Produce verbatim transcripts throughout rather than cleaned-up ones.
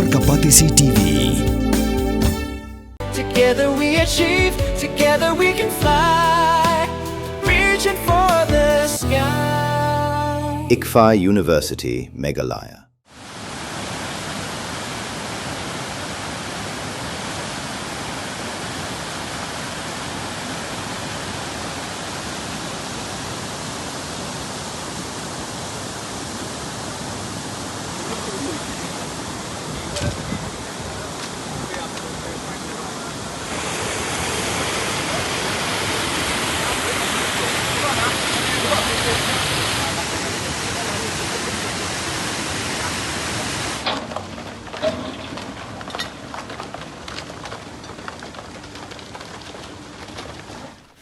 Ka Batesi T V. Together we achieve, together we can fly, reaching for the sky. ICFAI University, Meghalaya.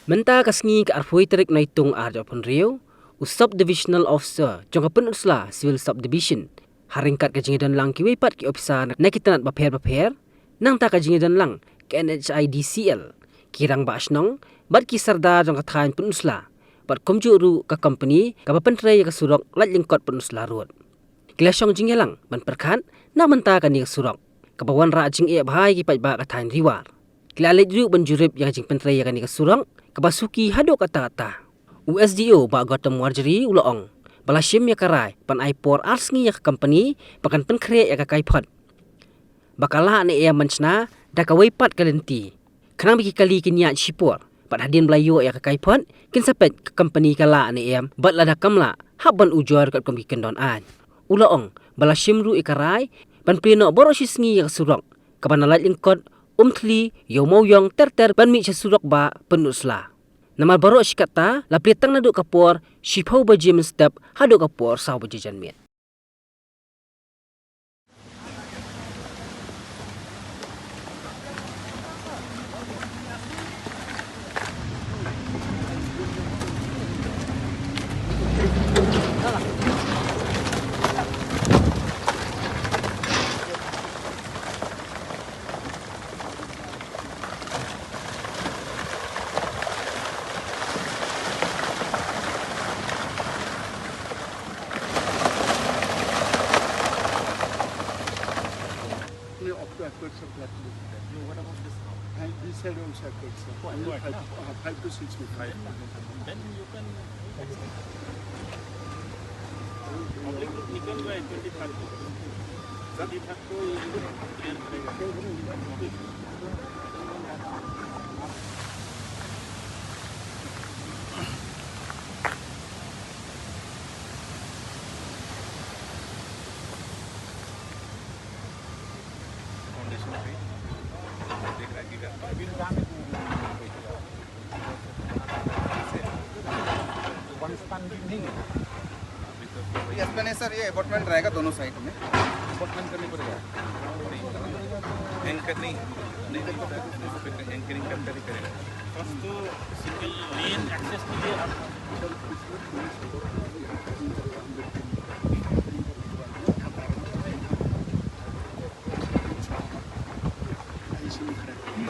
Mynta ka sngi ka arphew tarik Naitung arphew hynriew, u Sub Divisional Officer jong ka Pynursla Civil Subdivision, ha ryngkat ka jingdon lang kiwei pat ki ophisar na ki tnat bapher bapher, nangta ka jingdon lang ka N H I D C L, ki rangbah shnong, bad ki sordar jong ka thaiñ Pynursla, bad kumjuh ruh ka kompani kaba pyntrei ïa ka surok Laitlyngkot Pynursla Road. Ki la shong jingïalang ban pyrkhat na bynta kane ka surok, kaba wanrah jingeh bha ïa ki paidbah ka thaiñ Ri War. Ki la leit ruh ban jurip ïa ka jingpyntrei ïa kane ka surok, kaba suki haduh katta katta. U S D O Bah Gautam Warjri u la ong ba la shim ïa ka rai ban ai por ar sngi ïa ka kompani ba kan pynkhreh ïa ka kaiphod, ba ka lah ne em ban shna da kawei pat ka lynti, khnang ba ki kali kin ïaid shipor, bad hadien ba la ïoh ïa ka kaiphod, kin sa peit ka kompani ka lah ne em, bad lada kam lah, hap ban ujor katkum ki kyndon aiñ. U la ong ba la shim ruh ïa ka rai ban plie noh baroh shi sngi ïa ka surok kaba na Laitlyngkot, Umthli, Ïew Mawiong ter ter ban mih sha surok bah Pynursla. Namar baroh shi katta la plie tang naduh ka por shiphew baje mynstep haduh ka por saw baje janmiet. Only up to a third of that. No, what about this now? And this side also a third, sir. What, only what, five, no? Uh, five to six meters. Five to six meters. Then you can पब्लिक ग्रुप निकल रहा है ट्वेंटी थर्ड को। ट्वेंटी थर्ड को ये क्लियर करेगा। फाउंडेशन पे देख रहा है कि वन स्पैन भी नहीं है। ये स्पैन है सर, ये अबटमेंट रहेगा दोनों साइड में। अबटमेंट करनी पड़ेगा। एंकर नहीं, नहीं, नहीं, एंकरिंग करते भी करेगा। फर्स्ट तो सिंगल लेन एक्सेस के लिए हम आईसी में खड़ा करें,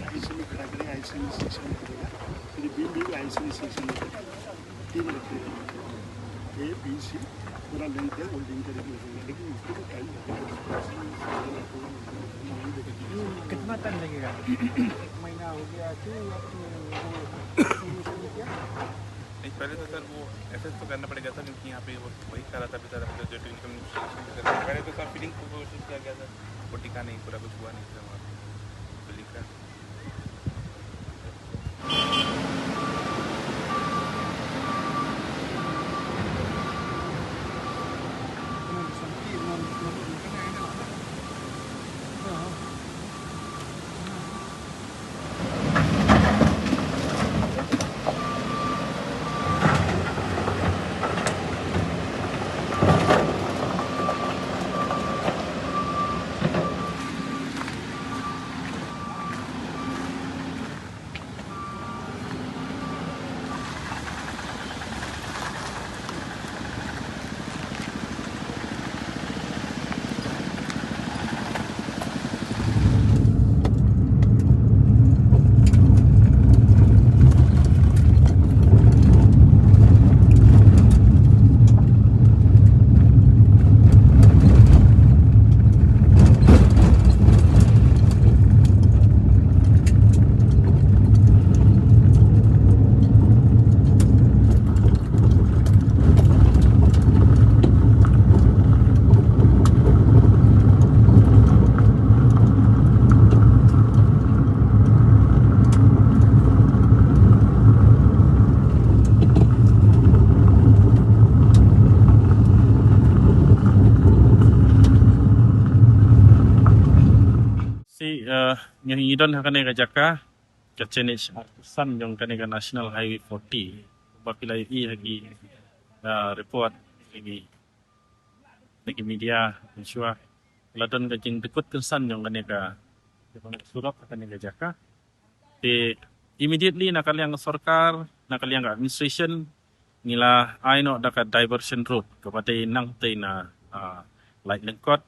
आईसी में खड़ा करें, आईसी में सेक्शन में खड़ेगा, फिर बीम भी आईसी में सेक्शन में खड़ेगा। तीन रखे हैं, ए बी सी, पूरा लेंथ है, होल्डिंग करेगी, लेकिन उसको तो टाइम लगेगा। कितना टाइम लगेगा? एक महीना हो गया कि आप वो शुरू किया? नहीं, पहले तो सर वो एसेस तो करना पड़ेगा सर, क्योंकि यहाँ पे वो वही करा था अभी सर, जो टेक्निकल पहले तो सर फिलिंग को कोशिश किया गया सर, वो टिका नहीं, पूरा कुछ हुआ नहीं सर वहाँ पे फिलिंग का। Te, eh, ngi, ngi don ha kane ka jaka, ka Chenich Artisan jong kane ka National Highway forty. Ba phi la ïohi ha ki, eh, report, ha ki, ha ki media, ensure la don ka jingdukut kynsan jong kane ka, ka surok ha kane ka jaka. Te immediately na ka liang sorkar, na ka liang administration, ngi la ai noh da ka diversion road, kaba dei nangtei na, ah, Laitlengkot,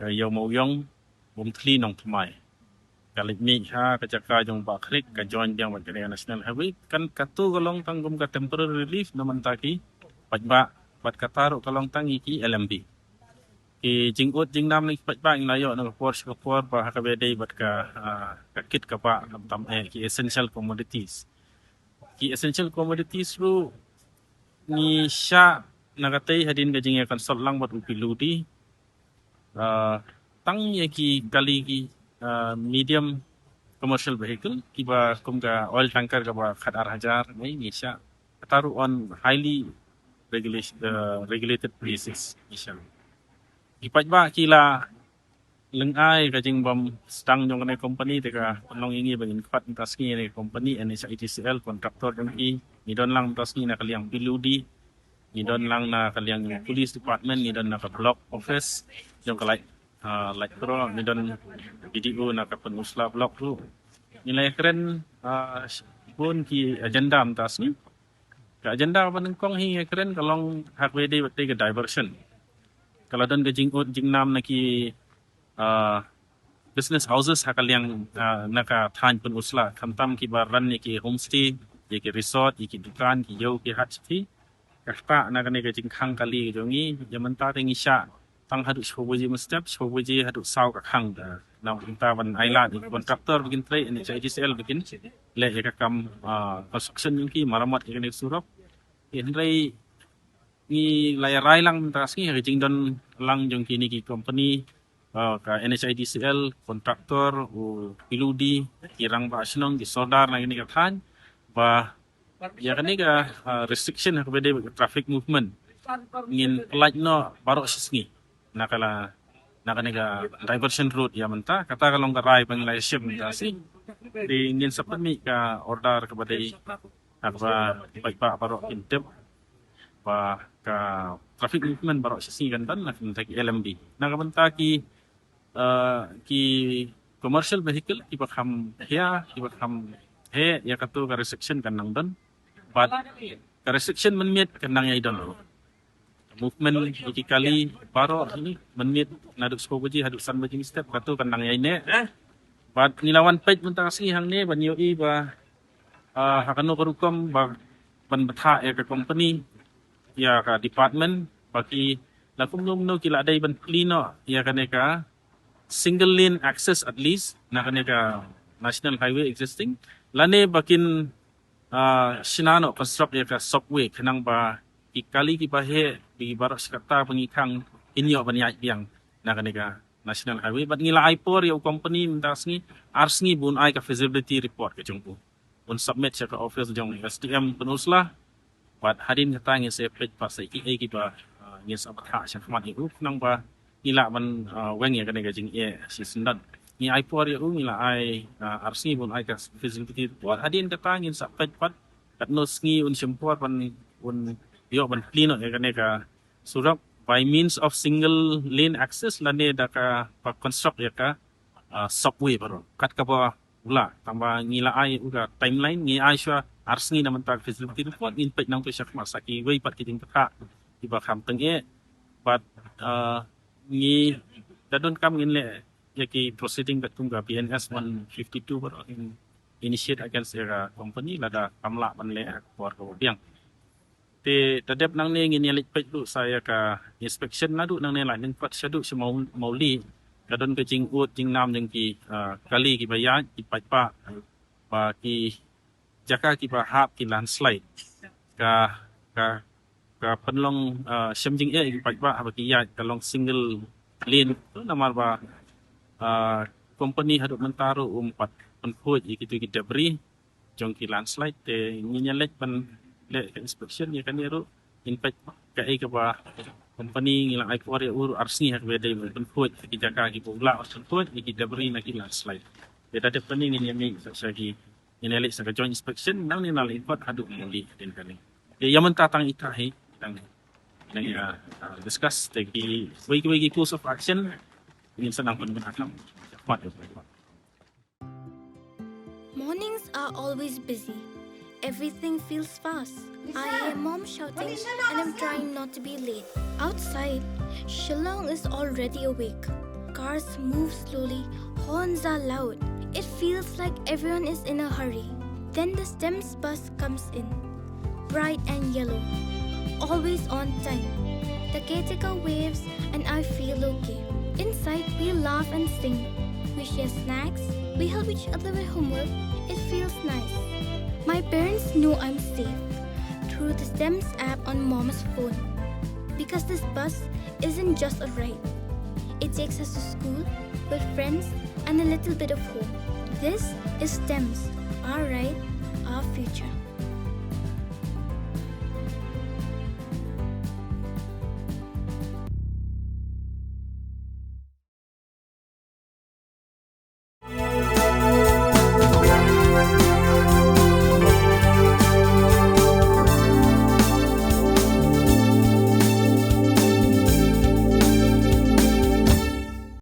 eh, Ïew Mawiong, Umthli Nongthymmai. Ka leit mih ha ka jaka jong Bah Khriek, ka join biang bad ka National Highway. Kan katu ka long tang kum ka temporary relief na bynta ki paidbah, bad kata ruh ka long tang ïa ki L M B. Ki jingud jingnam na ki paidbah ngi la ïoh na ka por sha ka por ba ha kaba dei bad ka, ah, ka kit ka bah, khamtam eh ki essential commodities. Ki essential commodities ruh ngi shah na katei hadien ka jingïa consult lang bad u P W D. Ah, tang ïa ki kali ki, ah, medium commercial vehicle, kiba kum ka oil tanker kaba khat ar hajar, ngi, ngi shah. Kata ruh on highly regulation, ah, regulated basis, ngi shah. Ki paidbah ki la lyngngai ka jingbym sdang jong kane ka company, te ka pynlong ïa ngi ba ngin khot mynta sngi ïa kane ka company N H I D C L, contractor jong ki. Ngi don lang mynta sngi na ka liang P W D, ngi don lang na ka liang police department, ngi don na ka block office jong ka Lait, ah, Laitkroh, ngi don B D O na ka Pynursla block ruh. Ngi la ïakren, ah, bun ki agenda mynta sngi. Ka agenda ba nyngkong hi ngi ïakren ka long ha kaba dei bad ka diversion. Ka la don ka jingud jingnam na ki, ah, business houses ha ka liang, ah, na ka thaiñ Pynursla, khamtam kiba run ïa ki homestay, ïa ki resort, ïa ki dukan, ki ïew ki hat shathie. Ka ktah na kane ka jingkhang kali jong ngi, ïa mynta te ngi shah tang haduh shiphew baje mynstep, shiphew baje haduh saw ka khang. Na mynta ban ai lad ïa ki contractor ba kin trei, N H I D C L ba kin leh ïa ka kam, ah, construction jong ki, maramot ïa kane ka surok. Hynrei ngi la ïa rai lang mynta sngi ha ka jingdon lang jong kine ki company, ah, ka N H I D C L, contractor, u P W D, ki rangbah shnong, ki sordar na kine ka thaiñ, ba ïa kane ka, ah, restriction ha kaba dei bad ka traffic movement ngin pyllait noh baroh shi sngi na ka la, na kane ka diversion road ïa mynta. Kata ka long ka rai ba ngi la ïa shim mynta sngi. Te ngin sa pynmih ka order kaba dei, ha kaba paidbah baroh kin tip ba ka traffic movement baroh shi sngi kan don na ka bynta ki L M B. Na ka bynta ki, eh, ki commercial vehicle kiba kham hia, kiba kham heh, ïa katu ka restriction kan nang don. Bad ka restriction mynmiet kan nang ïai don. Movement ïa ki kali baroh hi mynmiet naduh shiphew baje haduh san baje mynstep, katu kan nang ïai neh. Bad ngi la wan peit mynta ka sngi hangne ban ïohi ba, ah, ha kano ka rukom ba ban bthah ïa ka company, ïa ka department, ba ki la kumno kumno ki la dei ban plie noh ïa kane ka single lane access at least na kane ka national highway existing, lane ba kin, ah, shna noh, construct ïa ka subway, khnang ba ki kali kiba heh, ki baroh shi katta ba ngi khang, kin ïoh ban ïaid biang na kane ka national highway. Bad ngi la ai por ïa u company mynta sngi, ar sngi ba un ai ka feasibility report ka jong u, un submit sha ka office jong S D M Pynursla. Bad hadien kata ngin sa peit pat sa kiei kiba, ah, ngin sa bthah shakhmat ïa u, khnang ba ngi lah ban, ah, weng ïa kane ka jingeh shisyndon. Ngi ai por ïa u, ngi la ai, ah, ar sngi ba un ai ka feasibility report. Hadien kata ngin sa peit pat katno sngi un shim por ban, un ïoh ban plie noh ïa kane ka surok by means of single lane access lane da kaba construct ïa ka, ah, subway baroh. Kat kaba u lah, tangba ngi la ai u ka timeline, ngi ai shuwa ar sngi na bynta ka feasibility report, ngin peit nangta shakhmat sa kiwei pat ki jingbthah kiba kham tyngeh. Bad, ah, ngi da donkam ngin leh ïa ki proceeding katkum ka B N S one fifty-two baroh, ngin initiate against ïa ka company lada kam lah ban leh ha ka por kaba biang. Te da dep nangne ngin ïa leit peit ruh sa ïa ka inspection naduh nangne la nangpynim pat shaduh sha Mawlai. Ka don ka jingud jingnam jong ki, ah, kali kiba ïaid, ki paidbah, ba ki jaka kiba hap ki landslide, ka, ka, ka pynlong, ah, shem jingeh ïa ki paidbah haba ki ïaid, ka long single lane. Namar ba, ah, company haduh mynta ruh um pat pynkhuid ïa kitu ki debris jong ki landslide. Te ngin ïa leit ban leh ka inspection ïa kane ruh, ngin peit kaei kaba Company ngi la ai por ïa u arsngi ha kaba dei ban pynkhuid ki jaka kiba u lah ban pynkhuid ïa ki debris na ki landslide. Ïa da dep pyni ngin ïa mih sa sha ki, ngin ïa leit sa ka joint inspection, nang ne na leit kot haduh Monday hadien kane. Ïa, ïa mynta tang ita hi, tang hi. Nang ïa, ah, discuss te ki wei ki wei ki course of action ngin sa nang pynbna kam. Pat ïa pat. Mornings are always busy. Everything feels fast. I hear mom shouting and I'm trying not to be late. Outside, Shillong is already awake. Cars move slowly, horns are loud. It feels like everyone is in a hurry. Then the STEMS bus comes in. Bright and yellow. Always on time. The caretaker waves and I feel okay. Inside, we laugh and sing. We share snacks. We help each other with homework. It feels nice. My parents know I'm safe through the STEMS app on mom's phone. Because this bus isn't just a ride. It takes us to school, with friends, and a little bit of home. This is STEMS, our ride, our future.